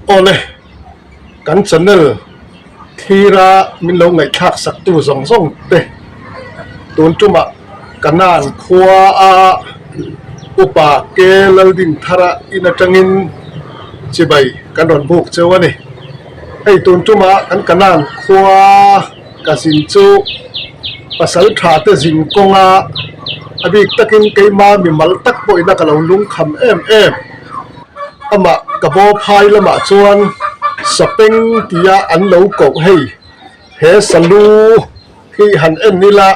Awle, kan channel thlira min lo ngaihthlak saktu zawng zawng te tun tumah Kanan khua a upa Ke Laldinthara in atangin chibai kan rawn buk cheu a ni. Hei tun tumah kan Kanan khua ka zin chu pasal tha te zin kawnga a bik takin keima mimal tak pawhin a ka lo lungkham em em. Amah ka baw phai lamah chuan Sapeng tia an lo koh hei he salu hi han en ila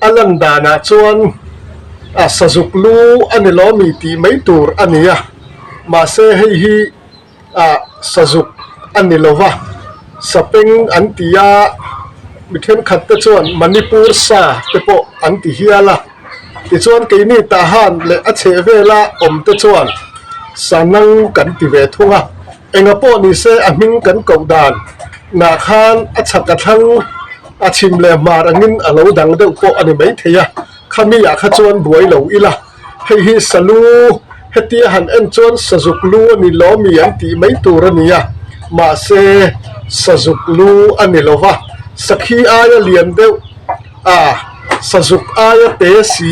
a lan danah chuan a sazuk lu a ni lo mi tih mai tur a ni a mahse hei hi ah sazuk a ni lo va Sapeng an ti a mi thenkhat te chuan Manipur sa te pawh an ti hial a. Tichuan keini Tahan leh a chheh vela awm te chuan Sanang kan ti ve thung a, enga pawh ni se a hming kan koh dan nah khan a chhak a thlang a chhim leh hmar angin a lo dang deuh pawh a ni maithei a, khami ah kha chuan buai lo ila hei hi Salu hetia han en chuan Sazuk lu a ni lo mi an tih mai tur a ni a, mahse Sazuk lu a ni lo va, Sakhi aia lian deuh. A sazuk aia te si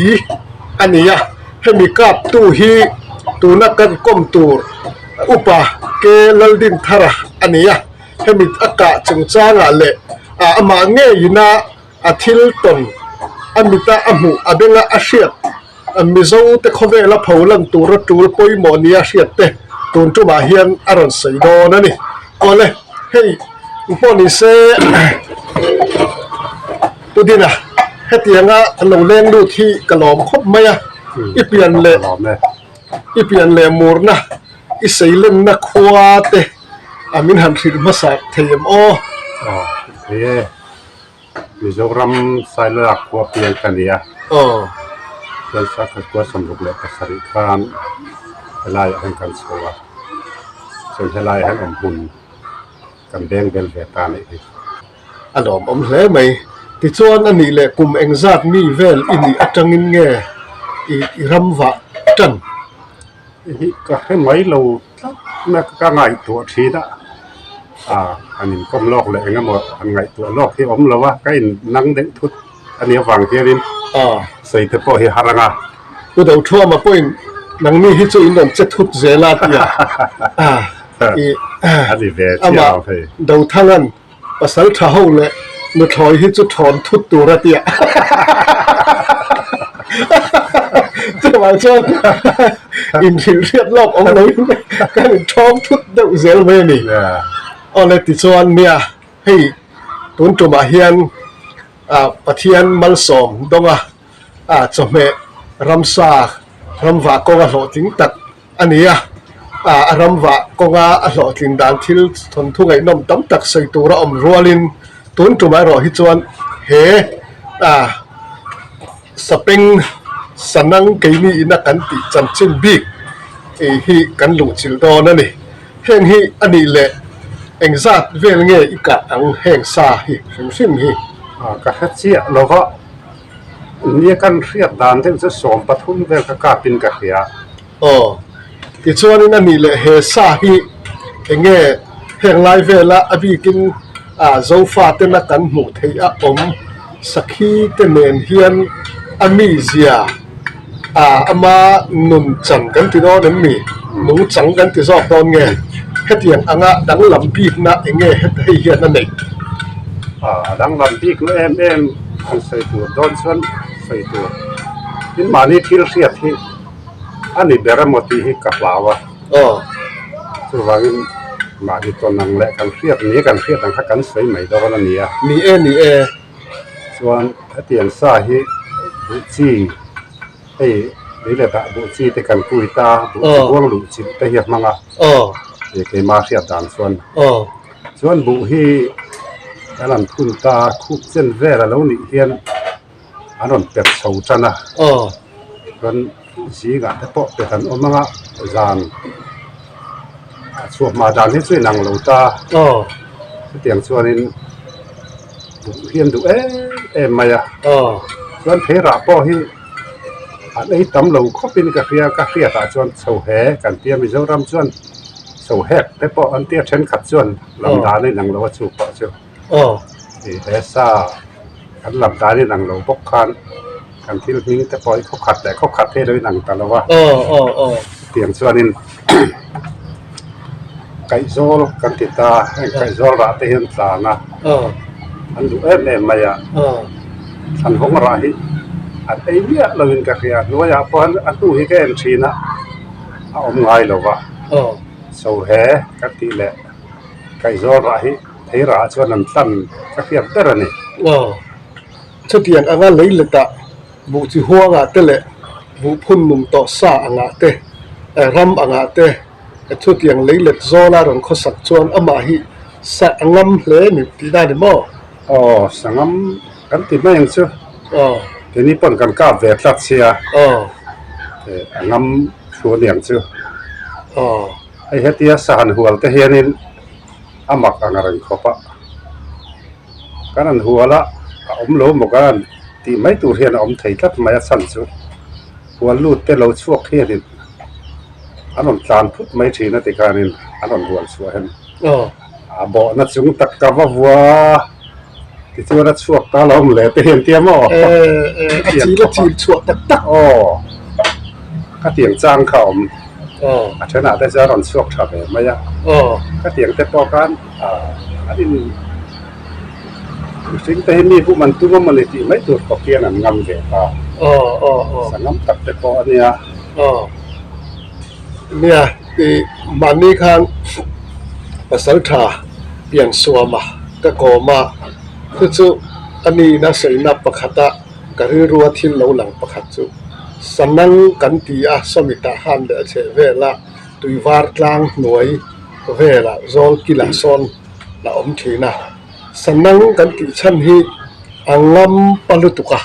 a ni a, hemi kaptu hi tuna kan kawm tur upa Ke Laldinthara a ni a, hemi a kah chungchangah leh amah ngeiina a thil tawn a mita a hmuh a benga a hriat Mizo te khawvela pho lan tura tul pawimawh nia hriat te tun tumah hian a rawn sawi dawn a ni. Awle, hei pawh ni se Pu Dina, hetianga ka lo leng lut hi ka lawm khawp mai a, i pian leh i pian leh murna i seilenna khua te a min han hrilh hmasa thei em aw? Aw, thei e. Mizoram Sailak khua piang ka ni a. Aw. Chuan Sakhat khua 67 khan helaiah hian kan chho a. Chuan helaiah hian awm hmun kan beng bel ve ta a nih hi. A lawmawm hle mai. Tichuan a nih leh kum engzat mi vel i nih atangin nge i ram vah tan? Hi ka hre mai lo tlat na ka ngaihtuah thin a, ah an inkawm lawk leh eng emaw an ngaihtuah lawk hi a awm lo a, ka in nang deuh thut a nih avang hianin sawi te pawh hi har ang a. Pu Dothuama pawhin nangni hi chu in rawn che thut zel a ti a, a ni ve chiah lo hei. Dothanga'n Pasal tha ho leh nuthlawi hi chu thawn thut tur a tia. Chuvang chuan inhrilh hriat lawk awm loin kan inthawng thut deuh zel mai a ni. Awle tichuan nia hei tun tumah hian Pathian malsawm dawnga chawhmeh ramsa ramvah kawnga hlawhtling tak a ni a, a ramvah kawnga a hlawhtlin dan thil thawnthu ngaihnawm tam tak sawi tur a awm rualin tun tum erawh hi chuan he sapeng sanang keini ina kan tih chanchin bik hi kan luhchilh dawn a ni. Heng hi a nih leh engzat vel nge i kah ang heng sa hi hrim hrim hi? Ka hre chiah lo va. Nia kan hriat dan deuh chu 13 vel ka kap in ka hria. Aw, tichuanin a nih leh he sa hi eng nge heng lai vela a bikin a Zofa tena kan hmuh theih a awm sakhi te nen hian a mizia a ama nun chang kan ti dawn em mi? Nung chang kan ti zawk dawn nge? Hetiang anga danglam bikna eng nge hei hian a neih? A danglam bikna em em han sawi tur dawn chuan sawi tur tin mahni thil hriat hi a ni ber emaw tih hi ka hlau a. Aw. Chuvangin mahni tawn ang leh kan hriat ni kan hriat ang kha kan sawi mai dawn a ni a. Ni e ni e. Chuan hetiang sa hi buh chi hei lei leh dah buh chi te kan kui ta buh chi buang luh chilh te hi a hmang a. Aw. Keimah hriat dan chuan. Aw. Chuan buh hi kan han phun ta a, khup chen vel a lo nih hian an rawn pet chho tan a. Aw. Chuan zingah te pawh pet an awm ang a, zan a chhuah hma dan hi chu inang lo ta. Aw. Chutiang chuanin buh hi an duh em em mai a. Aw. Chuan theirah pawh hi an ei tam lo khawpin ka hria, ka hriatah chuan chho he kan tia Mizoram chuan. So hek te pawh an tia thenkhat chuan lam dan a inang lo a chu pawh chu ih he sa kan lam dan a inang lo bawk khan kan thil hming te pawh hi khaw khat leh khaw khat hi a lo inang ta lo a chutiang chuanin kaihzawl kan ti ta heng kaihzawl rah te hian tlan a an duh em em mai a thlanhawng rah hi an ei miah lovin ka hria hnuaiah pawh a hnu hi ka en thin a. a awm ngai lo va. So he ka tih leh kaihzawl rah hi thei rah chuan an tlan ka hriat ber a ni. Aw, chutiang anga lei letah buh chi huangah te leh buh phun num tawh sa angah te, ram angah te chutiang lei let zawla rawn khawsak chuan amah hi sa a ngam hle ni tih na ni maw? Aw, sa ngam kan ti mai ang chu. Aw. Keini pawn kan kap ve tlat sia. Aw. A ngam thu aniang chu. Aw. Hei hetia sa han hual te hianin a mak ang reng khawp a. Kan han hual a, a awm lo maw kan han tih mai tur hian a awm thei tlat mai a chhan chu. Hual lut te lo chhuak hianin an rawn tlan phut mai thin a tikhanin an rawn hual chhuah hian. Aw. A bawhna chung tak ka va vua a, tichuan a chhuak ta lo awm leh te hian tia maw? A chil a chil chhuah tak tak. Aw, ka tiang chang kha a awm. A thenah te chuan a rawn chhuak tha ve mai a. Ka tiang te pawh khan an in mihring te hi mi bum an tum a mawni tih mai tur khawp hian an ngam ve ta. Sa ngam tak te pawh a nia. Nia, i mahni khan pasal tha pian suam a, ka kawm a, chu chu a nihna sawina pakhata ka rilrua thil lo lang pakhat chu Sanang kan ti a, sawmitah han leh a chheh vel a, tuivar tlang hnuai velah zawl kilah sawn la awm thin a, Sanang kan tih chhan hi a ngam pa lutuk a.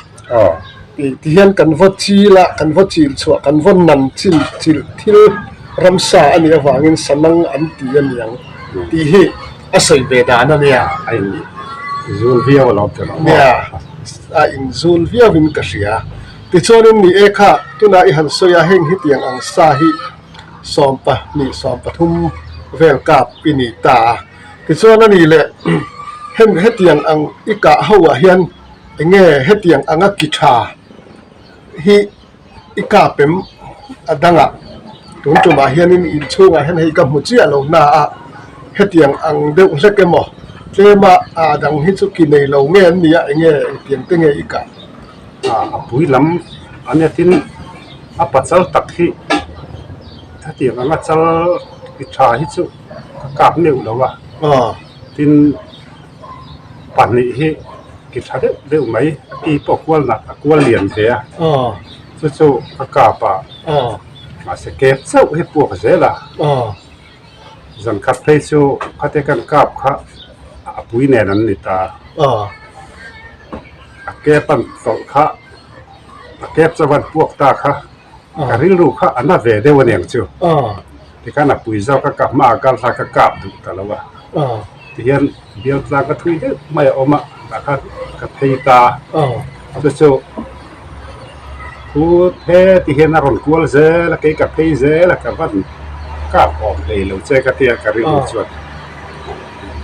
Ti hian kan vaw chil a, kan vaw chil chhuah, kan vaw nan chin chilh thil ramsa a nih avangin sanang an ti a niang tih hi a sawi ve dan a nia. A in zul viau a lo ti rawh maw? Nia, a in zul viauin ka hria. Tichuanin ni e kha, tunah i han sawi a, heng hetiang ang sa hi 12, 13 vel kap i ni ta a. Tichuan a nih leh heng hetiang ang i kah ho ah hian Enge hetiang anga ki tha hi i kap em a dangah tun tumah hianin inchhungah hian hei ka hmu chiah lo na a hetiang ang deuh hlek emaw tlema a dang hi chu ki nei lo nge an nia enge engtiang te nge i kah. A pui lam a nia tin a pachal tak hi hetiang anga chal ki tha hi chu ka kap meuh lo a tin. Pahnih hi ki tha deuh deuh mai a ki pawh kual nak a kual lian ve a chu chu a kap a mahse kep chauh hi puak zel a zan khat phei chu khate kan kap kha a pui nen an ni ta a kep an tawlh kha a kep chauh an puak ta kha ka rilru kha a na ve deuh aniang chu tikhan a pui zawk a ka hma a kal thla ka kap duh ta lo a tihian bial tlang ka thui deuh mai a awm a tah khan ka phei ta chu chu thu the tihian a rawn kual zel a kei ka phei zel a ka van kap awm hlei lo che ka tia ka rilru chuan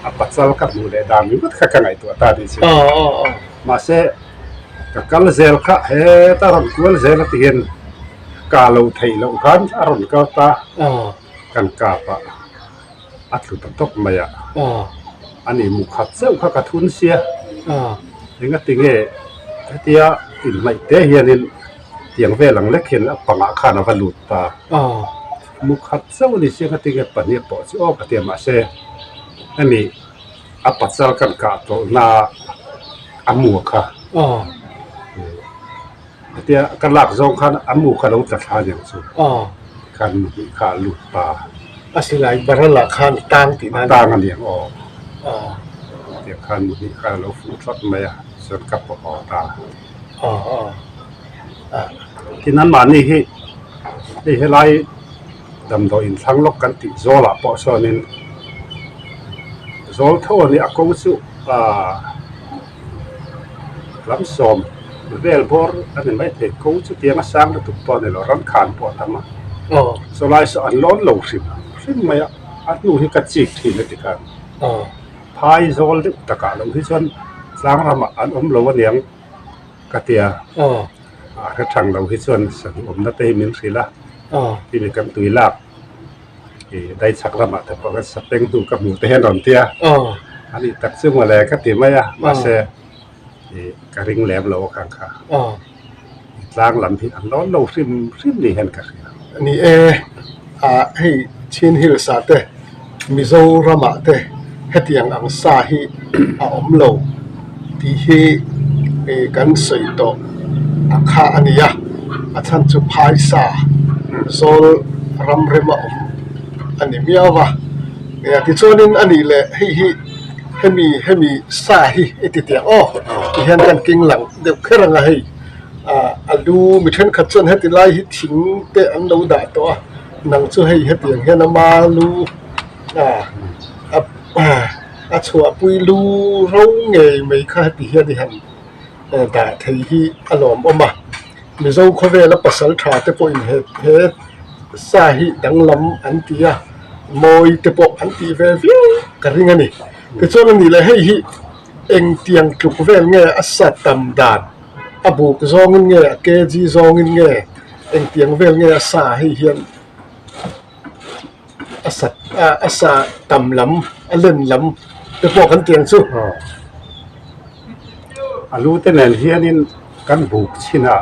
a pachal ka hmuh leh dan ringawt kha ka ngaihtuah ta anih chu mahse ka kal zel kha heta rawn kual zel a tihian ka lo theih loh khan a rawn kal ta kan kap a a tlu ta tawp mai a ani mu khat chauh kha ka thun sia engati nge hetia inhnaih te hianin tiang vel ang lek hian a pangah khan a va lut ta mu khat chauh a ni sia engati nge pahnih pawh chu aw ka ti a mahse hemi a pachal kan kah tawlhna a mu kha hetia ka lak zawng khan a mu kha lo tla thla aniang chu khan mu hnih kha a lut ta. A silai barrel ah khan a tang tih nan. A tang aniang aw. Tiang khan mu hnih khan a lo fuh tlat mai a chuan ka pawh haw ta. Tin anmahni hi hei helai damdawi inthlang lawk kan tih zawlah pawh sawnin zawl tho a nia a ko chu aaa lam sawm vel bawr a ni maithei ko chu tiang a sang lutuk pawh a ni lo ram khan pawh a tam a sawlai saw an lawn lo hrim hrim mai a. A hnu hi ka chik thin a ti khan. Phai zawl deuh takah loh hi chuan tlang ramah an awm lo aniang ka ti a. A hre thang lo hi chuan salu awmna te hi min hrilh a. Timi kan tui lak ih dai chhak lamah te pawh khan sapeng hnu ka hmuh te hian rawn ti a. A nih tak chu mawle ka ti mai a mahse ih ka ring lem lo a khang kha. Tlang lam hi an lawn lo hrim hrim ni hian ka hria. Ni e, ah hei Chin Hills ah te Mizoram ah te hetiang ang sa hi a awm lo tih hi kan sawi tawh a kha a ni a, a chhan chu phaisa zawl ram rem a awm a ni miau a. Tichuanin a nih leh hei hi hemi hemi sa hi i ti teh aw ti hian kan keng lang deuh kher ang a hei ah a lu mi thenkhat chuan heti lai hi thing te an lo dah tawh a nang chu hei hetiang hian ama lu ah a chhuahpui lu ro ngei mai kha heti hian i han dah thei hi a lawmawm a. Mizo khawvela pasal tha te pawhin he he sa hi danglam an ti a, mawi te pawh an tih ve viau ka ring a ni. Tichuan a nih leh hei hi engtiang tluk vel nge a sa tam dan, a buk zawngin nge a kg zawngin nge engtiang vel nge a sa hei hian a sa a sa tam lam a len lam te pawh kan tiang chu. A lu te nen hianin kan buk chhin a,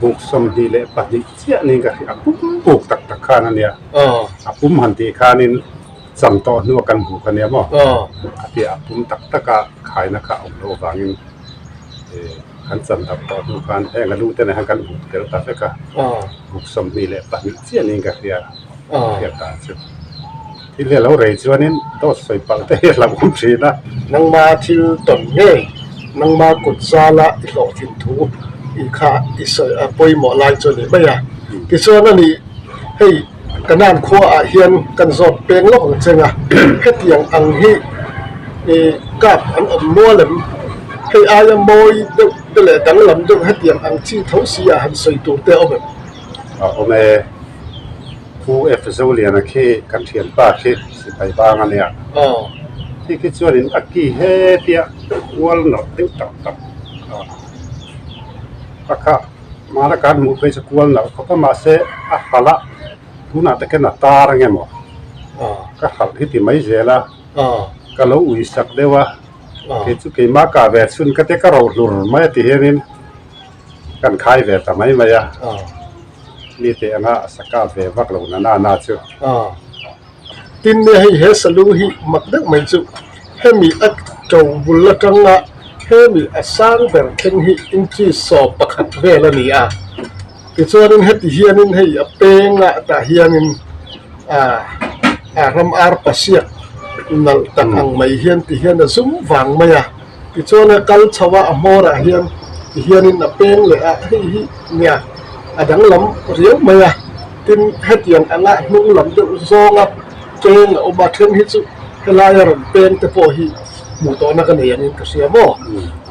buk 22 chiah niin ka hria, a pum buk tak tak khan a nia, a pum han tih khanin cham tawh hnua kan buk a nia maw, a tia a pum tak tak a khaina kha a awm loh avangin Kan chan dap tawh hnu khan heng a lu te nen khan kan buk tel ta vek a, buk 22 chiah niin ka hria, ka hriat dan chu. Thil hi a lo rei chuanin dawt sawi palh te hi a hlauhawm thin a. Nangma thil tawn ngei, nangma kut zala i hlawhtlin thu i kha i sawi a pawimawh lai chu a ni mai a. Tichuan a nih hei Kanan khuaah hian kan zawt peng lawk ang cheng a, hetiang ang hi kap an awm nual em? Hei aia mawi deuh te leh danglam deuh hetiang ang chi tho si ah han sawi tur te a awm em? A awm e. Pu F. Zoliana khi kan thianpa khi sipai bang a nia. Khi khi chuanin a ki hetia kual nawrh deuh tak tak a kha. Hmana kan hmuh phei chu kual nalh khawp a mahse a hralh a tunah te khian a tar ang emaw ka hralh hi ti mai zel a ka lo ui sak deuh a kei chu keimah kah ve chhun ka tia ka ro hlur mai a ti hianin kan khai ve ta mai mai a mi teh anga a sa kap ve vak lo na na na chu. Tin nia hei he salu hi mak deuh mai chu hemi a to bul atanga hemi a sang ber thleng hi inchi 11 vel a ni a tichuanin heti hianin hei a peng ah tah hianin ah a ram ar pasiak nalh tak ang mai hian ti hian a zum vang mai a tichuan a kal chho a a hmawr ah hian ti hianin a peng leh a hei hi nia a danglam riau mai a. Tin, hetiang anga hnung lam deuh zawnga peng a awm a, then hi chu helaia rawn peng te pawh hi hmuh tawhna ka nei angin ka hria maw?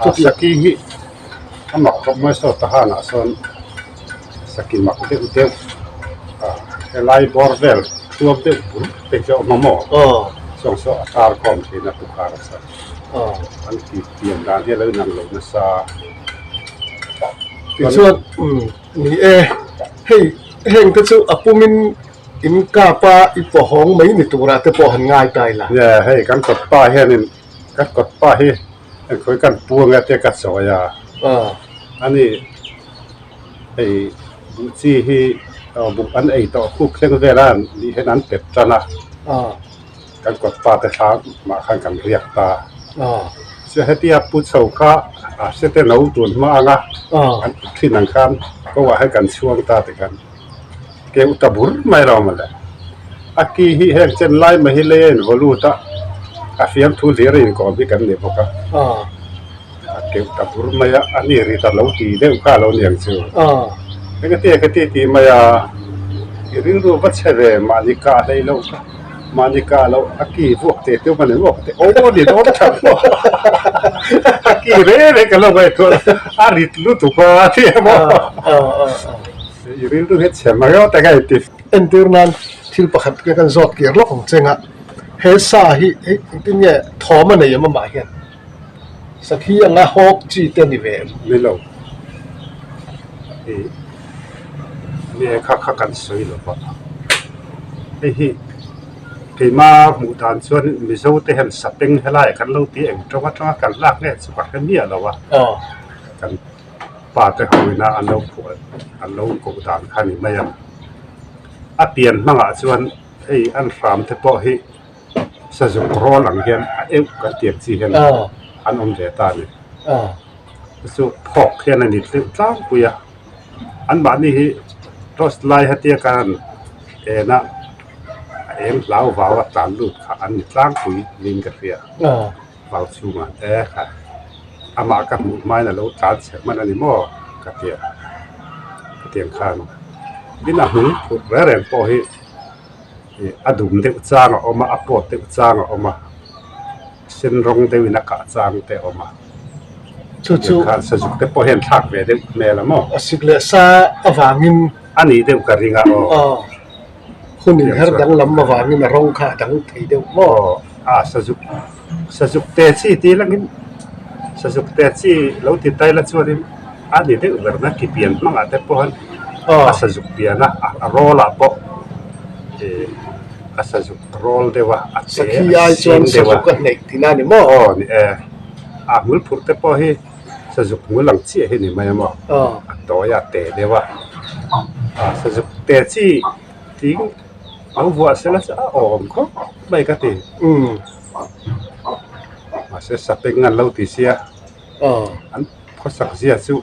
Chutia Saki hi a mak khawp mai saw Tahanah sawn Saki mak deuh deuh a helai bawr vel thuam deuh bur te chu a awm a maw? Chuang saw a tar khawm thin a tukhar a sawn an tih pian dan hi a lo inang lo nasa. Tichuan Ni e, hei heng te chu a pumin in kap a i pawhawng mai ni turah te pawh han ngai ta ila. Nia, hei kan kawt pa hianin kan kawt pa hi engkhawi kan pu anga te ka chawi a, ani hei buh chi hi buh an ei tawh khuk thleng vela nih hian an pet tan a. Kan kawt pa te thla mah khan kan riak ta. Chuan hetia pu chho kha a hre te lo tun hma ang a, an put thin ang khan ko ah hian kan chhuang ta ti khan keu ta bur mai lo mawle. A ki hi heng chen lai mai hi lei a invaw lut a, a fiamthu hlir a inkawm hi kan ni bawk a. A keuh ta bur mai a, a ni ri ta lo ti deuh kha a lo ni ang chu. Engati ka ti tih mai a, i rilru va chhe ve mahni kah hlei loh kha, mahni kah loh a ki vuak teh teuh ka ni maw ka ti aw ni dawn tha maw a ki reng reng ka lo ngaihtuah a rit lutuk a ti a maw i rilru hi chhe mai aw tak a inti. Entir nan. Thil pakhat te kan zawt kir lawk ang cheng a, he sa hi hei engtin nge thawm a nei em amah hian sakhi anga hawk chi te ni ve em? Ni lo. Ih ni e kha kha kan sawi lo va. Hei hi keima hmuh dan chuan Mizo te hian sapeng helai kan lo ti eng tawng atanga kan lak nge chu ka hre miah lo a. Kan pa te ho ina an lo phuah an lo koh dan kha ni mai a. A pian hmangah chuan hei an hram te pawh hi sazuk rawl ang hian a euh kan tih ang chi hian an awm ve ta a ni. Chu phawk hian a ni tleuh tlangpui a, anmahni hi torch lai hetia kan en a a eng hlau vau a tlan lut kha an ni tlangpui niin ka hria. Vau chhungah te kha amah ka hmuh hmain a lo tlan chhe hman a ni maw ka ti a, hetiang khan tin a hmul phut reng reng pawh hi ih a dum deuh chang a awm a a pawt deuh chang a awm a sen rawng deuhin a kah chang te a awm a Chu chu khan sazuk te pawh hian thlak ve deuh hmel a maw a sik leh sa avangin a nih deuh ka ring a aw. Hun inher danglam avangin a rawng kha a dang thei deuh maw? Aw, a sazuk, sazuk te chi tih langin sazuk te chi lo ti tai la chuanin a ni deuh ber na ki pian hmangah te pawh a sazuk pian a, a rawl ah pawh ih a sazuk rawl deuh a, a te a sin deuh a. Sakhi ai chuan sazuk a hneih tihna a ni maw? Aw ni e, a hmul phurh te pawh hi sazuk hmul ang chiah hi ni mai a maw? A tawi a te deuh a, a sazuk te chi Ting lo vuah sela chu a awm khawp mai ka ti. Mahse sapeng an lo ti sia an khawsak zia chu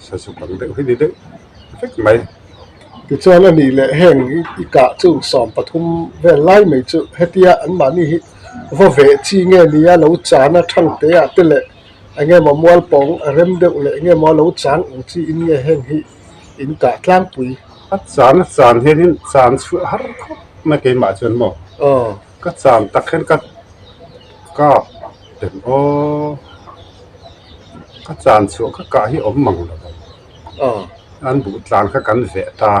sazuk ang deuh hi ni deuh vek mai. Tichuan a nih leh heng i kah chung 13 vel lai mai chu hetia anmahni hi va veh chi nge nia lo chana thangte ah te leh eng emaw mualpawng a rem deuh leh eng emaw lo chang ang chi in nge heng hi in kah tlangpui. A chan a chan hianin chan chhuah har khawp mai keimah chuan maw ka chan tak hian ka kap em aw ka chan chhuah ka kah hi awm mang lo an buh tlan kha kan veh ta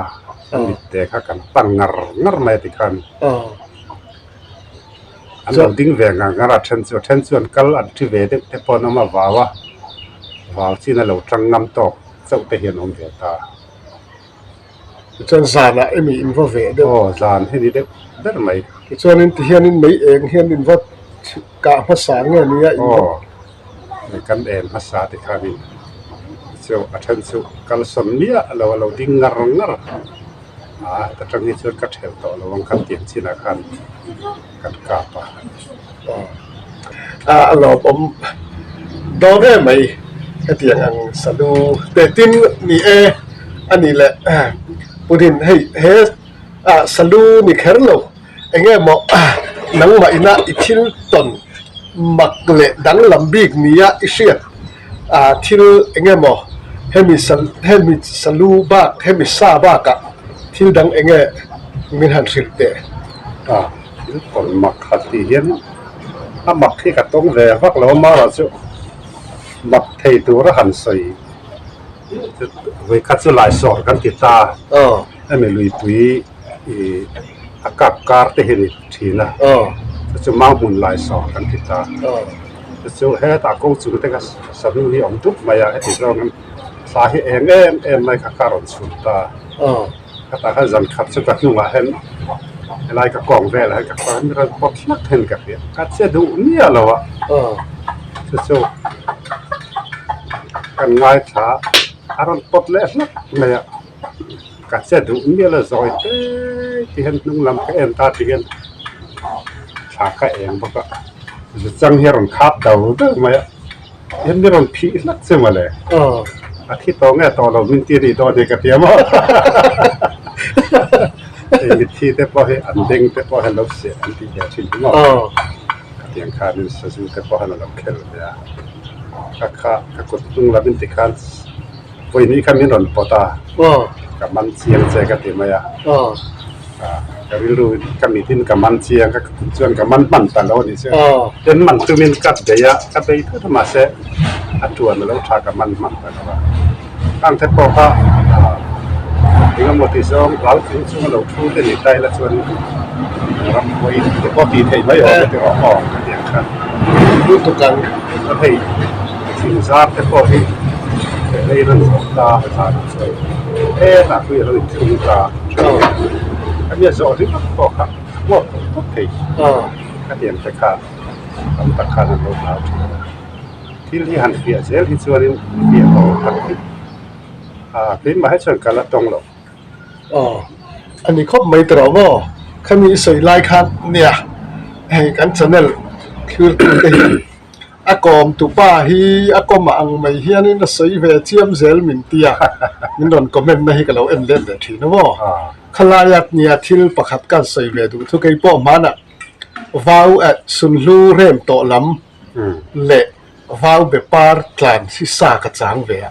a mitte kha kan pan ngar ngar mai tikhan an lo ding ve ngar ngar a then chu a then chuan kal an thi ve deuh te pawh an awm a vau a vau chin a lo tang ngam tawk chauh te hian awm ve ta. Tichuan zanah emi in va veh deuh. Aw zan hi ni deuh ber mai. Tichuanin tihianin mei eng hian in va kah hmasa nge nia in va. Aw mei kan en hmasa ti khanin chu a then chu kalsawn miah lo a lo ding ngar ngar a ta tang hi chuan ka thelh tawh lo ang khan tiang chinah khan kan kap a. A lawmawm dawn em mai hetiang ang salu te tin ni e a nih leh Putin hei he salu ni kher lo eng nge maw nangmah ina i thil tawn mak leh danglam bik nia i hriat thil eng nge maw hemi hemi salu bak hemi sa bakah thil dang eng nge min han hrilh teh. Thil tawn mak khat tih hian a mak hi ka tawng ve vak lo a mara chu mak thei tura han sawi vawikhat chu laisawr kan ti ta hemi luipui ih a kap kar te hi a ni thin a chu chu mau hmun laisawr kan ti ta chu chu hetah ko chung te kha sanu hi a awm dup mai a heti zawng in thla hi eng em em mai kha ka rawn chhun ta. Khatah khan zan khat chu ka hnungah hian helai ka kawng velah hian ka kawr a rawn pawt hlak hian ka hria ka che duh miah lo a chu chu kan ngaithla a rawn pawt leh hlak mai a ka che duh miah lo zawi te ti hian hnung lam ka en ta ti hian thla ka eng bawk a zu chang hi a rawn khap deuh deuh mai a. Hian mi rawn phih hlak che mawle. A thi tawh nge tawh lo min ti rih dawn hi ka ti a maw. Hei mitthi te pawh hi an beng te pawh hian lo seh an tih ve thin hi maw. Khatiang khanin sazu te pawh hian a lo khel ve a. Ka kha ka kut hnung lam in tikhan Vawinih kha min rawn pawt a, ka man chiang che ka ti mai a. Ka rilru ka mitin ka man chiang ka kut chuan ka man hman ta lo a nih chu. Tin man tumin ka bei a, ka bei thut a mahse a tuan a lo tha ka man hman ta lo a. Khang te pawh kha. Engemaw ti zawng hlau chung chunga lo thu te ni ta ila chuan ramhuai te pawh tih theih mai awm e tih rawh aw ka ti ang khan. Lutuk ang. Chuan hei thing zar te pawh hi lei rawn zawh ta a zanah chuan hetah pui a lo inthlung ta a nia zawh ringawt pawh kha a hmuak tawh tawp thei ka ti ang te kha tam tak khan an lo hlau thin a. Thil hi han fiah zel hi chuanin fiah tawh tak hi ah keimah hi chuan ka la tawng lo. Aw a ni khawp mai tawh maw? Khami i sawi lai khan nia hei kan channel thlir tu te hian a kawm tu pa hi a kawm ang mai hianin a sawi ve chiam zel min tia min rawn comment na hi ka lo en let leh thin a maw? Khalaia nia thil pakhat ka sawi ve duh thu keipawh hmanah vau eh sunhlu rem tawh lam leh vau be par tlan hi sa ka chang ve a.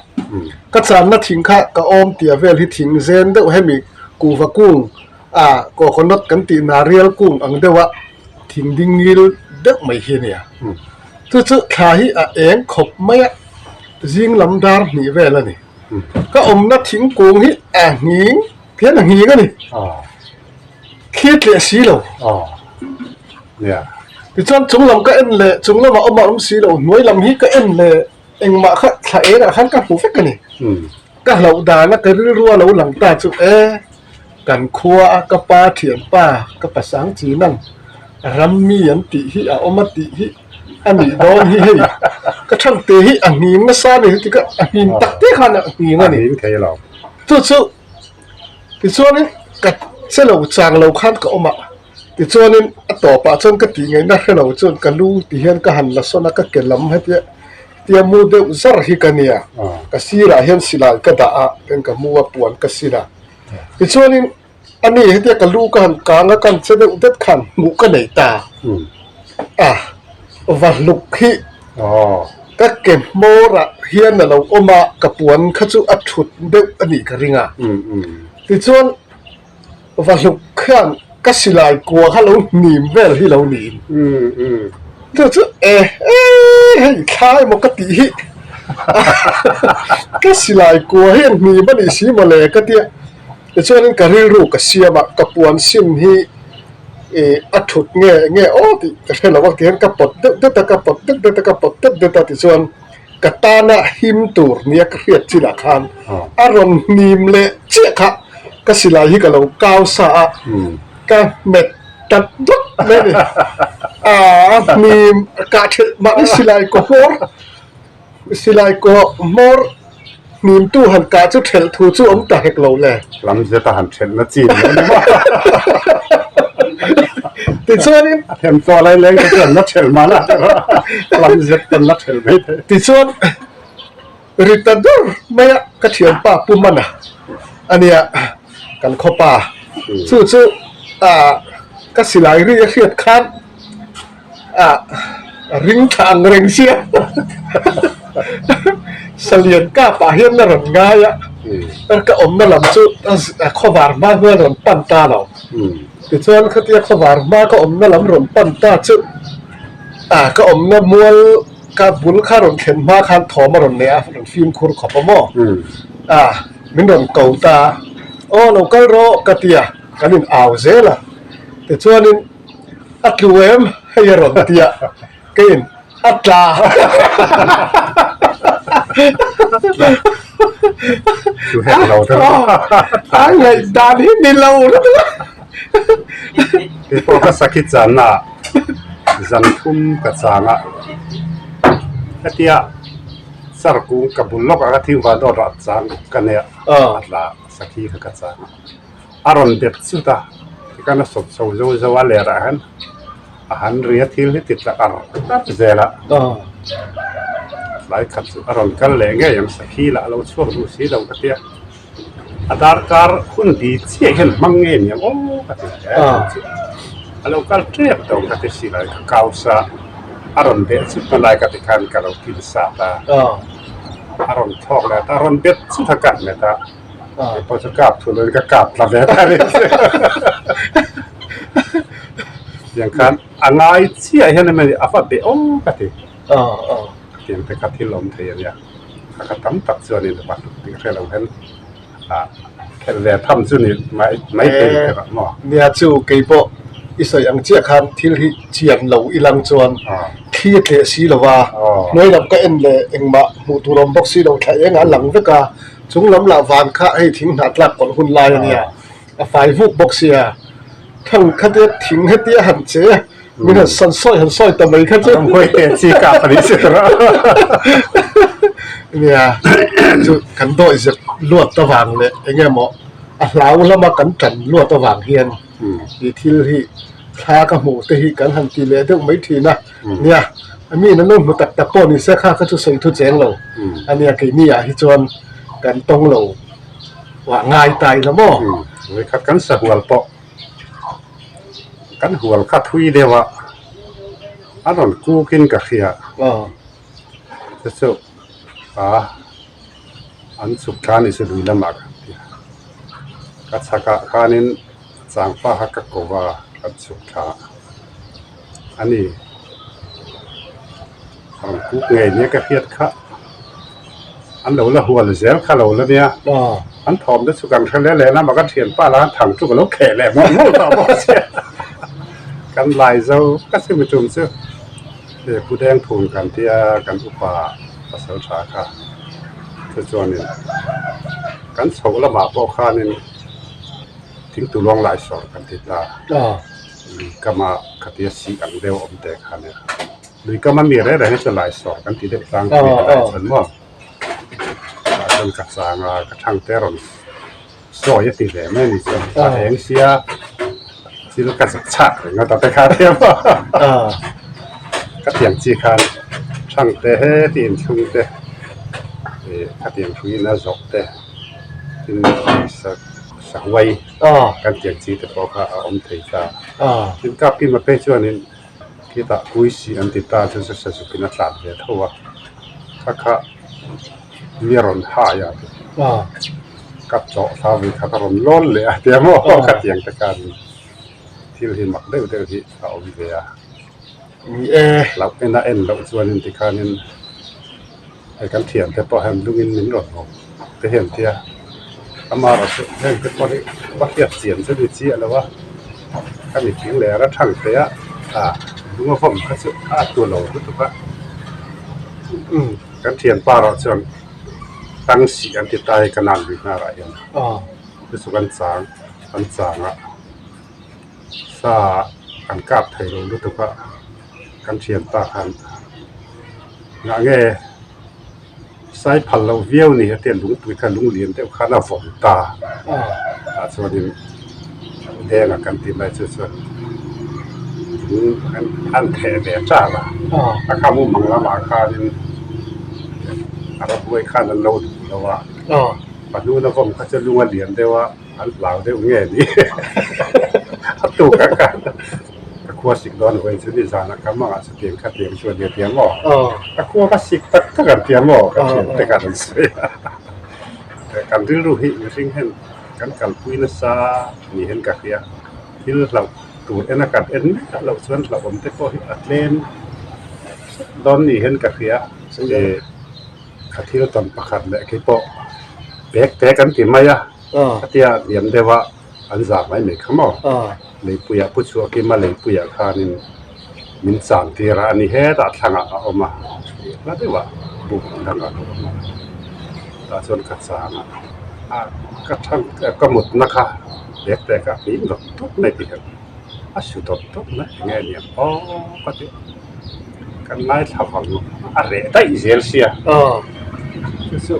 Ka channa thing kha ka awm tia vel hi thing zen deuh hemi kuhva kung ah coconut kan tih narial kung ang deuh a thing ding ngil deuh mai hi a nia. Chu chu thla hi a eng khawp mai a, zing lam dar hnih vel a ni. Ka awmna thingkung hi a nghing phian a nghing a ni. Thlir tleh si lo. Tichuan chung lam ka en leh chung lamah awm a awm si lo hnuai lam hi ka en leh engmah kha thla engah khan ka hmu vek a ni. Ka hlauh dana ka rilru a lo lang ta chu e kan khua a ka pa thianpa ka pasang chin ang ram mi an tih hi a awm a tih hi a nih dawn hi hei ka thangte hi a nghing nasa a ni heti ka a nghing tak te khan a nghing a ni. Chu chu Tichuanin ka che lo chang lo khan ka awm a, tichuanin a tawpah chuan ka tih ngaihna hre lo chuan ka lu ti hian ka han la sawn a, ka ke lam hetia tia mu deuh zar hi ka nia, ka sirah hian silai ka dah a, tin ka mu a puan ka sin a, tichuanin ani hetia ka lu ka han kang a, ka han che deuh det khan hmuh ka nei ta a, va hluk hi. Ka ke hmawrah hian a lo awm a, ka puan kha chu a thut deuh a nih ka ring a. Tichuan, Vahluk khian ka silai kua kha lo hnim vel hi lo niin. Chu chu e e hei thla emaw ka tih hi ka silai kua hi an hnim a nih si mawle ka tia. Tichuanin ka rilru ka siam a, ka puan sim hi ih a thut nge nge aw tih ka hre lo a tihian ka pawt deuh deuh ta ka pawt deuh deuh ta ka pawt deuh deuh ta tichuan ka tana him tur nia ka hriat chinah khan a rawn hnim leh chiah kha ka silai hi ka lo kau sa a ka hmet ta dawt mai a ni a hnim kah thelh mahni silai kaw hmawr Silai kawh hmawr hnimtu han kah chu thelh thu chu awm ta hek lo le. Lam zeta han thelhna chi ni a ni maw? Tichuanin. A them tawh lai leng te chuan la thelh mah la lam zet pawn la thelh mai thei. Tichuan ri ta dur mai a ka thianpa Pu Mana a nia kan khawpa chu chu ka silai ri a hriat khan Ah, a ring thla ang reng sia. Salian kap ah hian la rawn ngai a, ka awmna lam chu a khawvar hma hnuai rawn pan ta lo. Tichuan khatia khawvar hma ka awmna lam rawn pan ta chu ah ka awmna mual ka bul kha rawn thlen hma khan thawm a rawn nei a, rawn fimkhur khawp a maw? Ah, min rawn ko ta a, aw lo kal rawh ka ti a, kan in au zel a. Tichuanin. A tlu em? Hei a rawn ti a, keiin a tla. Chu hek lo deuh. A ngaih dan hi ni lo lutuk a. Kei pawh ka sakhi channa zan thum ka chang a, hetia char kung ka bul lawk ah ka thing van dawt rah chang ka nei a, a tla sakhi kha ka chang a. A rawn bet chut a, tikhan a sawp chho zo zo a lerah hian a han ri a thil hi ti tla ar ar zel a, tlai khat chu a rawn kal leh ngei ang sakhi lah a lo chhuak duh si lo ka tia, a darkar hun bi chiah hian hmang ngei ni ang aw ka ti hle chu a lo kal tep tawh ka ti si lai ka kau sa a rawn beh chut na lai ka ti khan ka lo kil sat a, a rawn thlawk leh a rawn bet chut a ka hmet a. Pawh chu kap thu lovin ka kap tla ve ta ni. Tiang khan a ngai chiah hian emaw a va be awm ka ti. Tiang te kha thil awm thei a nia. Kha kha tam tak chuanin va tih hre lo hian ah Khelh ve tham chu ni mai mai thei ni teh maw? Nia chu kei pawh i sawi ang chiah khan thil hi chian lo i lang chuan thli a tleh si lo va, hnuai lam ka en leh engmah hmuh tur awm bawk si lo thla eng a lang vek a, chung lam lah van kha hei thing hnah tlak kawlh hun lai a nia, a fai vuk bawk sia, thang khatia thing hetia han che a min han san sawi han sawi ta mai kha chu. Ramhuai te chi kap a ni si tur a. Nia chu kan dawi zep luat avang leh eng emaw a hlau lama kan tan luat avang hian ih thil hi thla ka hmuh te hi kan han ti leh deuh mai thin a. Nia mi in an lo hmu tak tak pawh ni se kha kha chu sawi thu cheng lo a nia keini ah hi chuan kan tawng lo ah ngai ta ila maw. Vawikhat kan sahual pawh. Kan hual kha thui deuh a, a rawn kuk in ka hria. Chu chu a an chhuk thla ni chu lui lamah ka ti a. Ka chhakah khanin changpa kha ka ko va kan chhuk thla a ni. A rawn kuk ngei nia ka hriat kha. An lo la hual zel kha lo la nia. An thawm te chu kan hre leh leh lama kan thianpa la thang chu ka lo kheh leh mawlh mawlh tawh bawk sia. Kan lai zo ka chumi tum chu he Pu Dengphun kan tia kan upa pasal tha kha chu chuanin kan chhoh lamah pawh khanin thingtu luang lai sawr kan ti ta. Lui kama khatia sih ang deuh awm te kha nia. Lui kama mi reng reng hi chu lai sawr kan ti deuh tlang pui ta lai chuan maw tah chuan ka chang a ka thang te rawn sawi a ti ve mai a ni chuan a eng sia thil ka zak chhak reng a ta te kha a tia maw ka tiang chi khan thang te heti inthlung te ih ka tiang hruiin a zawh te tin sahuai kan tiang chi te pawh kha a awm thei ta tin kap kima phei chuanin. Khitah Kuisi an ti ta chu chu Sazukin a tlan ve tho a, kha kha mi rawn hai a ka chawh thla vui kha ka rawn lawn leh a tia maw ka tiang te khan thil hi mak deuh deuh hi a awm ve a, hlauh en a en loh chuanin tikhanin Hei kan thiante pawh hian lungin min rawn haw te hian tia amaherawhchu heng te pawh hi va hriat chian chu ni chiah lo a ka mi thing leh a thang te a ah lung a vawm kha chu a tu lo lutuk a kan thianpa erawh chuan tang sih an ti ta hi ka nan lui hnarah hian chu chu kan chang an chang a sa an kap thei lo lutuk a kan thianpa khan. Ngah nge sai phal loh viau ni hetiang lungpui kha lung lian deuh khan a vawm ta tah chuanin denga kan tih lai chu chuan lung an theh ve ṭan a a kha mumang lamah khanin a ramhuai khan an lo duh lo a pahnuna vawm kha chu lung a lian deuh a an hlau deuh nge ni a tukah khan. Ka khua sik dawn vawiin chu nizanah ka mangah chutiang kha tiang chu a nia tia maw? Ka khua ka sik tak tak an tia maw? Ka thian te khan an sawi a. Kan rilru hi mihring hian kan kalpui nasa ni hian ka hria. Thil hlauh tur ena kan en miah loh chuan hlauhawm te pawh hi a tlem dawn ni hian ka hria. Ka thil tawn pakhat leh khi pawh pek pek an ti mai a, khatia hniam deuh a. An zah mai mai kha maw? Leipuiah Pu Chhuahkima leipuiah khanin min chang tir a, a ni hetah thlangah a awm a, hla deuhah buk dangah a lo awm a, tah chuan ka chang a, a ka thang ka mutna kha bag te kha a hlim dawt dawt mai ti hian a su dawt dawt mai enge a niang aw ka ti kan ngaithla vang a reh daih zel sia chu chu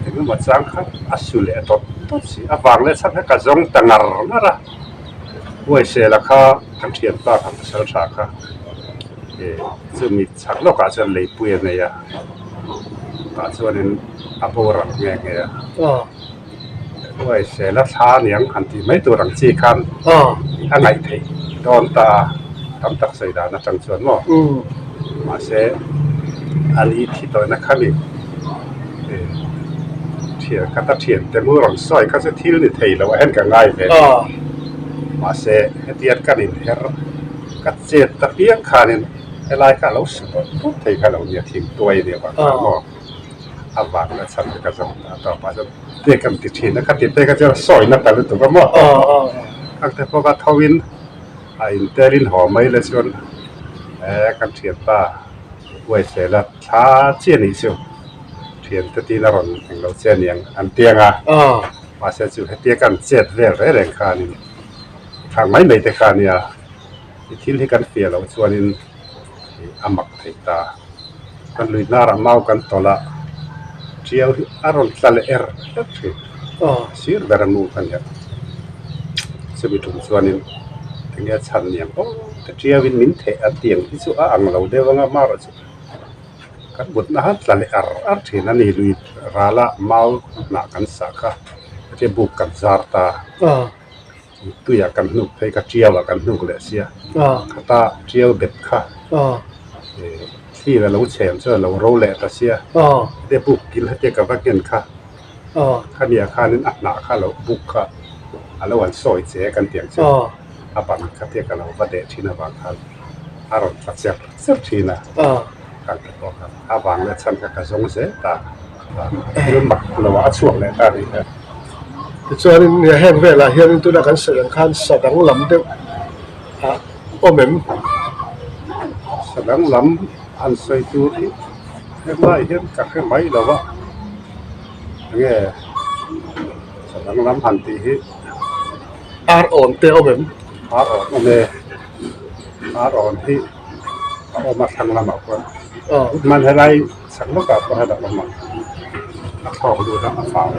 engemaw chang kha a su leh dawt dawt si a vang leh chhan kha ka zawng ta ngar ngar a Huaisela kha kan thianpa kha pasal tha kha eh chumi chhak lawkah chuan leipui a nei a tah chuanin a boral nghe nghe a. Huaisela thla aniang han tih mai tur ang chi khan a ngaih theih dawn ta a, tam tak sawi dan atang chuan maw mahse a ni thi tawhna kha ni thian khat a thian te mu rawn sawi kha chu thil ni thei loh ah hian ka ngai ve mahse hetiang kan inher ka chet ta piang khanin helai kha a lo su tawh tawp thei kha lo nia thingtuai ania vang khan maw. A vang la chhan te ka zawng ta tawp a chuan te kan ti thin a ka ti pek a chuan sawi na ta lutuk a maw khang te pawh kha tho in a in tel in haw mai la chuan eh kan thianpa Uaifela thla chiah nih chu thian te tin a rawn englo che aniang an tiang a mahse chu hetia kan chet vel reng reng khanin thlang mai mai te kha ania i thil hi kan fiah loh chuanin a mak thei ta. Kan lui hnarah mau kan tawlh a, tiau hi a rawn tla leh er er thin. Sir ber a nu kha nia. Chumi tum chuanin enge a chhan niang aw ka tiauin min theh a tiang hi chu a ang lo deuh anga marawh chu kan mutna han tla leh ar ar thin a ni. Lui rala mau hnah kan sah kha hetia buk kan zar ta. Tuiah kan hnuk phei kha tiauah kan hnuk leh sia khata tiau bet kha thlir a lo chhem chuan a lo ro leh ta sia hetia buk kil hetia ka va nghen kha khamiah khanin a hnah kha lo buk kha a lo an sawi che kan tih ang chu a ban kha tia ka lo va deh thin avang khan a rawn tla cher cher thin a kan ti pawh kha a vang leh chhan kha ka zawng zel ta thil mak lo ah a chhuak leh ta a nih kha. Tichuanin heng velah hianin tuna kan sawi ang khan sa danglam deuh a awm em? Sa danglam an sawi tur hi helai hian ka hre mai lo va, enge sa danglam han tih hi. Ar awn te awm em? Ar awn awm e, ar awn hi a awm a thlang lamah khuan man helai. Chak lawkah pawh hian a awm ang. A thlawk lut a, a fau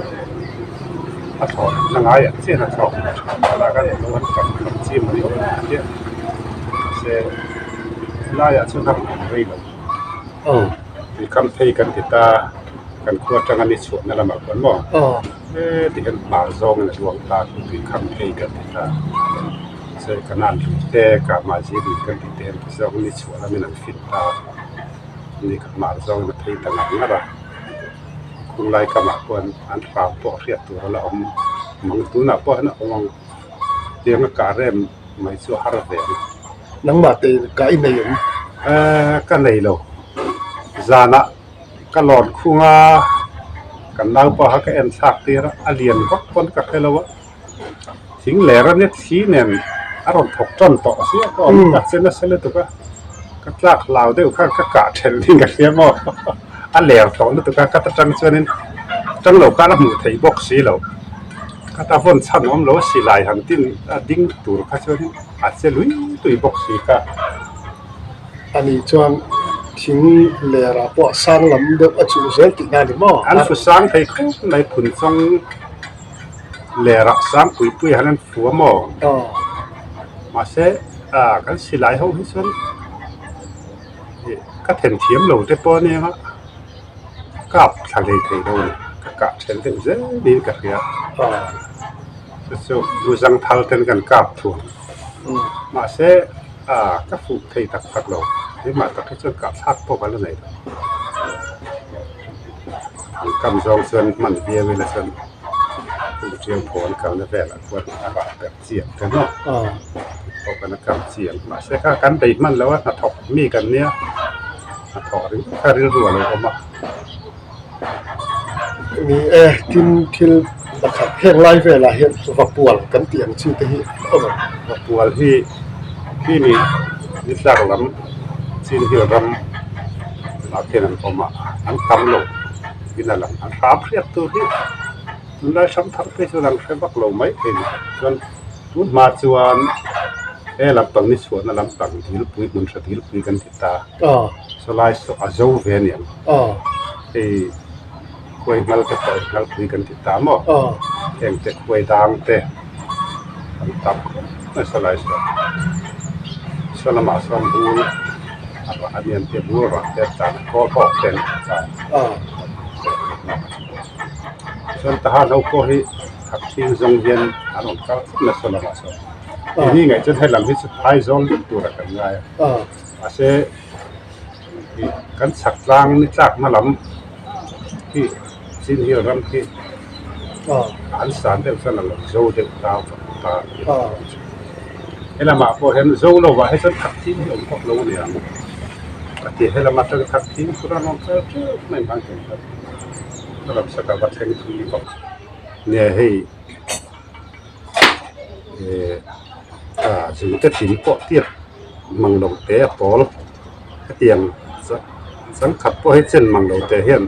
a thlawk na ngaiah chian a thlawk a tha a kan lo han kap kap chi mai awm ang chiah mahse helaiah chuan a rawn awm rei lo. Tui kam phei kan ti ta kan khua atanga ni chhuahna lamah khuan maw heti hian hmar zawngin a luang ta tui kham phei kan ti ta mahse kanan lui te kahmah zir lui kan ti te hian ti zawng ni chhuah lamin an fit ta. Ni khat mah zawngin a phei ta ngar ngar a, khung lai kamah khuan an hram pawh hriat tur a la awm mang tunah pawh hian a awm ang tianga kah rem mai chu a har ve ang. Nangmah te kah i nei em? Ehh ka nei lo, zanah ka lawn khung a, kan naupa kha ka en thlak tir a, a lian vak pawn ka hre lo a. Thing ler a nia thli nen a rawn thawk tan tawh sia ka awm tak che nasa lutuk a ka tlak hlau deuh khan ka kah then ding ka hria maw a ler tawh lutuk a ka ta tang chuanin tang lo khan a hmuh theih bawk si lo ka ta vawn chhan awm lo silai han tin a ding tur kha chuanin a che lui lui bawk si kha. Ani chuan thing lerah pawh sang lam deuh a chuh zel tih na a ni maw? An fu sang thei khawp mai phun chawng. Lerah sangpui pui han an fu a maw? Mahse ah kan silai ho hi chuan ih ka then thiam lo te pawh ania nga kap thla hlei thei lo a ni ka kah then deuh zel niin ka hria chu chu muzang thal ten kan kap thung mahse ah ka fuh thei tak tak lo keimah tak hi chuan kah thlak pawh ka la nei lo. An kam zawng chuan hman viau ila chuan hung tiang thaw an kalna velah khuan a rah ber chiang te maw pawh kan a kam chiang mahse kha kan bei hman lo a hnathawk mi kan nia hnathawk ringawt kha rilru a lo awm a. Ni e, tin thil pakhat heng lai velah hian vapual kan tih ang chi te hi a awm ang. Vapual hi khi ni ni tlak lam chin hill ram ah khian an awm a, an tam lo in a lang. An hram hriat tur hi tunlai hram thar phei chuan an hre vak lo mai thei ni. Chuan tun hma chuan he lampang ni chhuahna lampang dilpui hmun hra dilpui kan ti ta. Sawlai saw a zo ve aniang. Hei khuai ngal te pawh ngal pui kan ti ta maw? Heng te khuai dang te an tam khawp mai sawlai saw. Saw lamah sawn bul a rah a nian te bul rah te a tlan a khawl hawk te an tlan chuan tahan ho pawh hi thak thing zawng hian an rawn kal khawp mai saw lamah sawn. Keini ngaih chuan helam hi chu phai zawl vek tur a kan ngai a. Mahse ih kan chhak tlang ni tlakna lam hi chin hill ram khi an san deuh chuan a lo zo deuh ta vak ta helamah pawh hian zo lovah hi chuan thak thim hi a awm vak lo a ni ang ka ti helam atang thak thim tur a rawn kal teuh mai ang kan ti. Ka lam saka va thleng thui bawk. Nia hei eh ah zungte thing pawh tiat mang lo te a pawl hetiang changkhat pawh hi chen mang lo te hian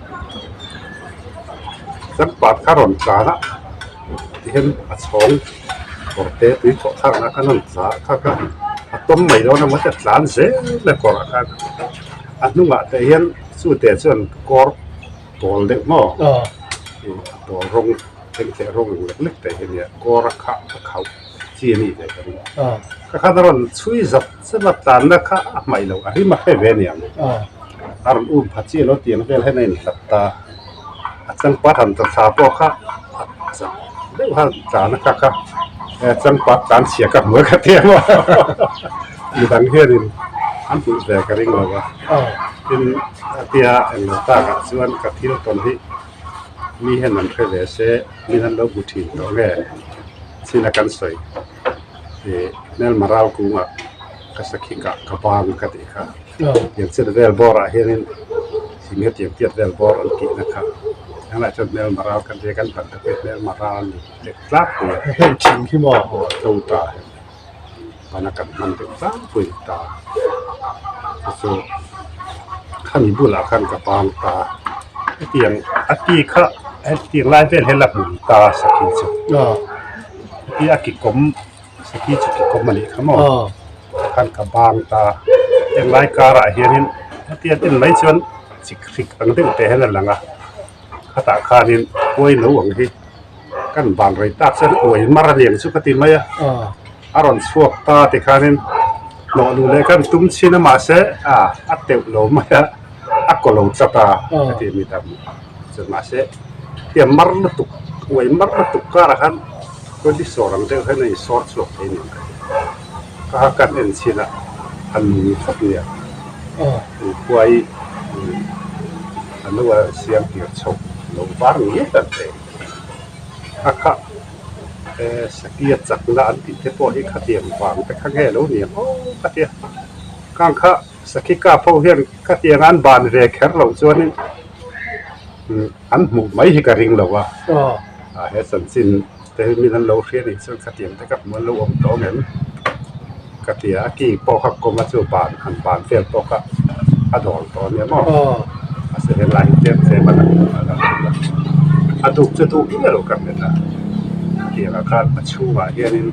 changpat kha rawn tlan a tihian a chhawng kawr te tui thawh thlak na khan a rawn tla kha kha a tawm mai dawn a mahse a tlan zel a kawrah khan a hnungah te hian chute chuan kawr pawl deuh maw a pawl rawng engteh rawng ang lek lek te hi ania kawr a khah a khauh chi a nih ve ka ring ka khan a rawn chhui zat zat a tlanna kha a hmaih loh a rim a hre ve aniang a rawn um pha chiah lo tiang vel hian a inhlat ta a changpat han ta thla pawh kha a chak deuh khan tlan a kha kha changpat tlan chhia ka hmu a ka ti ang midang hianin an hmuh ve ka ring lo a tin a tia englo takah chuan ka thil tawn hi mi hian an hre ve se min an lo hmu thin tawh nge chin a kan sawi ih hmelma ral kungah ka sakhi kah ka bang ka tih kha tiang chet vel bawrah hianin thing hetiang tiat vel bawr an tihna kha tunah chuan hmelma ral kan tia kan ban ta pawh hi hmelma ral a ni lek tlangpui a heng thing hi maw aw a tlo ta bana kan hman deuh tlangpui ta chu chu khami bulah khan ka bang ta hetiang a ti kha hetiang lai vel hian la hmu ta sakhi chu hetia a kekawm sakhi chu kekawm a nih kha maw khan ka bang ta heng lai karah hianin hetia en mai chuan chik hrik ang deuh te hian a lang a khatah khanin khuai no ang hi. Kan van rei tak chuan uai mar a lian chu ka ti mai a, a rawn chhuak ta tikhanin hnawh luh leh khan tum chhin a mahse a a teuh lo mai a, a kaw lo tlat a ka ti mi tam chuan mahse hia mar lutuk uai mar lutuk karah khan kawlhi sawr ang deuh hian a insawr chhuak thei nen ka ti ka ha kan en chhin a a nung khawp nia khuai a lo a siam tir chho lo var ngei tak thei. A kha sakia chakna an tih te pawh hi khatiang vang te kha nge lo ni ang aw ka tia khang kha sakhi kap ho hian khatiang an ban ve kher loh chuanin an hmuh mai hi ka ring lo a he chanchin te hi min an lo hria nih chuan khatiang te ka hmu an lo awm tawh ang em ka tia a ki pawh kha kawm a chu ban han ban vel pawh kha a dawl tawh ania maw mahse helai hi tlem tlem a lang a lang a duk chu duk miah lo ka hmet a hetiangah khan a chhungah hianin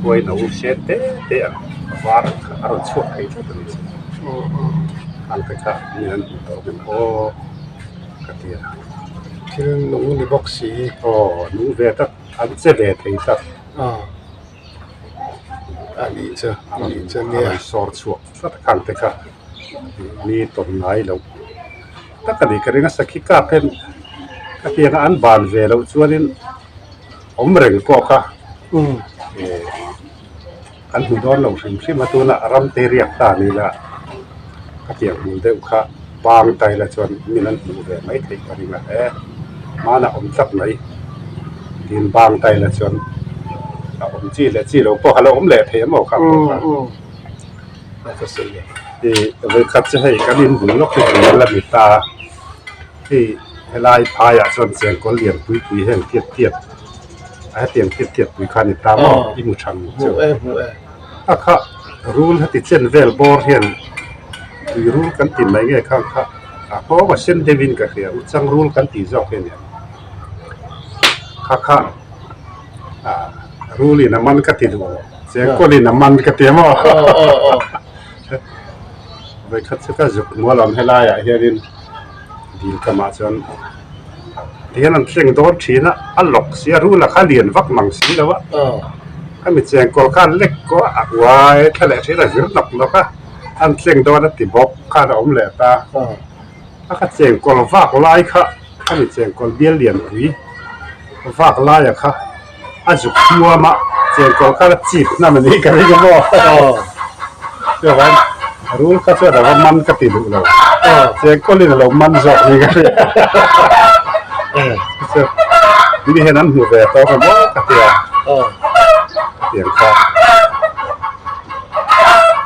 khuai no sen te te ang a var ang kha a rawn chhuak thei tlat a ni chu khang te kha mi an hmu tawh ang em aw ka ti a. Thil nung ni bawk si. Aw nung ve tak an che ve thei tak. A nih chu a nih chu nia. A rawn sawr chhuak tlat a khang te kha mi tawn ngai loh tak a ni ka ring a sakhi kap hian ka tiang a an ban ve loh chuanin awm reng pawh kha eh an hmu dawn lo hrim hrim a tunah ram te riak ta ni la ka tiang hmul deuh kha bang ta ila chuan min an hmuh ve mai theih ka ring a e hmanah awm tlat mai tin bang ta ila chuan a awm chi leh chi lo pawh a lo awm leh thei a maw kha pawh kha ih vawikhat chu hei kan inbul lawk hi dil a ni ta hei helai phaiah chuan chengkawl lian pui pui heng tiat tiat. A hetiang tiat tiat pui kha a ni ta maw i hmu tha ang chu. A kha rul heti chen vel bawr hian tui rul kan ti mai nge khang kha a nghawng a sen deuhin ka hria u chang rul kan tih zawk hi a nia kha kha ah rul in a man ka ti duh lo chengkawl in a man ka ti a maw vawikhat chu ka zuk mual awm helaiah hianin dil kamah chuan. Tihian an thleng dawn thin a, a lawk si a, rula kha lian vak mang si lo a, a mi chengkawl khan lek kaw a uai thla leh thin a vir nawk nawk a, an thleng dawn a ti bawk khan a awm leh ta, a kha chengkawl vak lai kha a mi chengkawl bial lianpui vak laia kha a zuk hmuam a, chengkawl khan a chip hnam a nih ka ring a maw. Chuan rul kha chuan a va man ka ti duh lo, chengkawlin a lo man zawk ni ka hria. Chu mi hian an hmu ve tawk a maw ka ti a, hetiang kha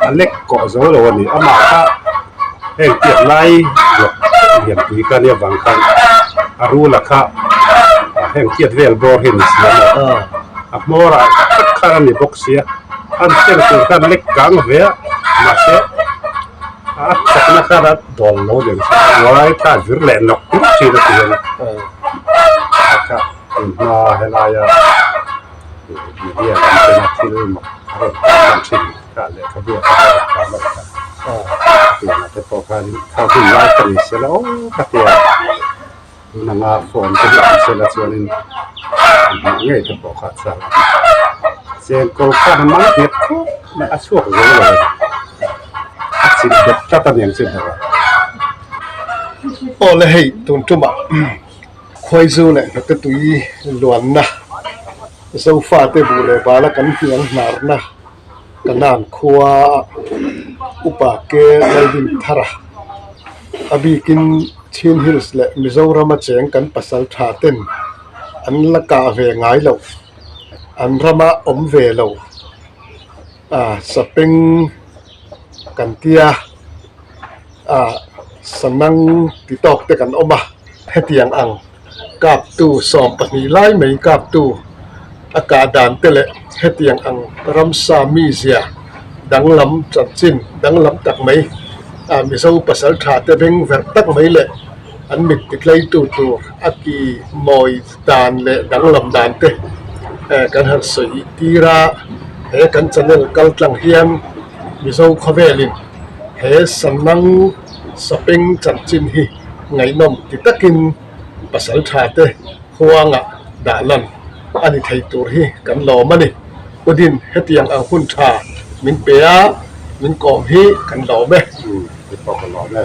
a lek kawh zo lo a ni, amah kha heng tiat lai lianpui kha nia vang khan. A rula kha heng tiat vel bawr hi a ni si a maw? A hmawr ah tak khan a ni bawk sia, an chen tur khan a lek kang ve a, mahse a chakna khan a dawl lo nen chuan uai kha a vir leh nawk nawk thin a ti a ni. A kha tunhma helaia media lam tena thil mak a rawn tarlan thin kha lehkhabu ah te pawh a rawn tarlan kha tiangah te pawh khanin kha hun lai ka ni sela aw ka tia tun anga phone te hi awm sela chuanin an hmuh ngei te pawh kha chuan chengkawl khan a mang nghet khawp mai a chhuak zo lo a ni a chilh bet tlat a niang chu ber a. Aw le hei tun tumah Khuaizu leh hnute tui luanna, Zofate buh leh bala kan hniang hnarna Kanan khua Upa Ke Laldinthara a bikin Chin Hills leh Mizorama cheng kan pasal tha ten an la kah ve ngai loh, an rama awm ve lo sapeng kan tia. Ah sanang ti tawk te kan awm a, hetiang ang kaptu 12 lai mai kaptu a kah dan te leh hetiang ang ramsa mizia danglam chanchin danglam tak mai ah Mizo pasal tha te beng verh tak mai leh an mit ti tlaitu tur a ki mawi dan leh danglam dan te eh kan han sawi tir a, he kan channel kal tlang hian Mizo khawvelin. He Sanang Sapeng chanchin hi ngaihnawm ti takin pasal tha te huanga dah lan a ni thei tur hi kan lawm a ni. Udin hetiang ang hun tha min pe a, min kawm hi kan lawm e. Umm, hei pawh ka lawm e.